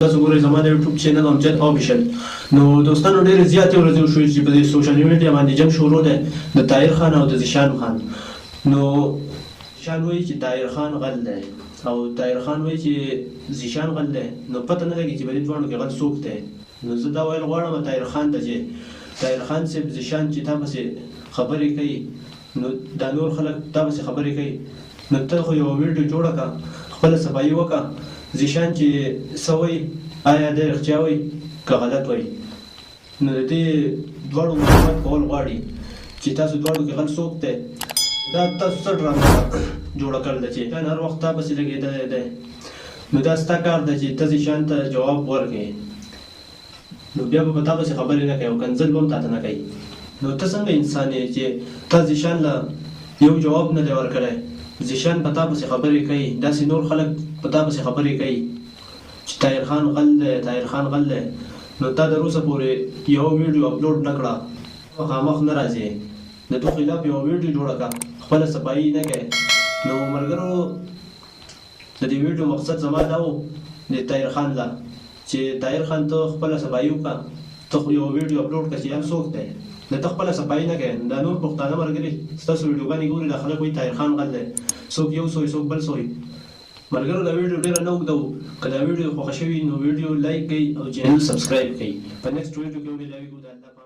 تاسو ګورئ زما د یوټیوب چینل امجد آفیشل. نو دوستانو، ډېرې زیاتې ورځې وشوې چې په دې سوشل میډیا باندې جنګ شروع دی د طاهر خان او د ذیشان خان. نو ذیشان وایي چې طاهر خان غل دی او طاهر خان وایي چې ذیشان غل دی. نو پته نه لګي چې په دې دواړو کې غل څوک دی. نو زه دا ویل غواړم طاهر خان ته چې طاهر خان صاحب، ذیشان چې تا پسې خبرې کوي، نو دا نور خلک تا پسې خبرې کوي، نو ته خو یوه ویډیو جوړه کړه، خپله صفایي وکړه. ذیشان چې څه وایي، آیا دی رښتیا وایي که غلط وایي؟ نو د دې دواړو معلومات کول غواړي چې تاسو دواړو کې غل څوک دی. دا تاسو څه ډرامه جوړه کړل ده چې ذیشان هر وخت تا پسې لګېدلی دی؟ نو دا ستا کار ده چې ته ذیشان ته جواب ورکړې، نو بیا به په تا پسې خبرې نه کوي او کنځل به هم تاته نه کوي. نو ته څنګه انسان یې چې تا ذیشان له یو جواب نه دی ورکړی؟ ذیشان په تا پسې خبرې کوي، داسې نور خلک په تا پسې خبرې کوي چې طاهر خان غل دی، طاهر خان غل دی. نو تا در اوسه پورې یوه ویډیو اپلوډ نه کړه، مخامخ نه راځې، د دوی خلاف یوه ویډیو جوړه کړه، خپله صفایي نه کوې. نو ملګرو، د دې ویډیو مقصد زما دا و د طاهر خان له چې طاهر خان، ته خپله صفایي وکړه، ته خو یوه ویډیو اپلوډ کړه چې یار څوک دی. نه ته خپله صفایي نه کوې، دا نور پښتانه ملګري ستاسو ویډیوګانې ګوري، دا خلک وایي طاهر خان غل دی، څوک یو څه وایي، څوک بل څه وایي. ملګرو، دا ویډیو ډیره نه اوږدوو. که دا ویډیو خوښه شوي نو ویډیو لایک کړئ او چینل سبسکرایب کړئ. په نیکسټ ویډیو کې وملاویږو، د الله.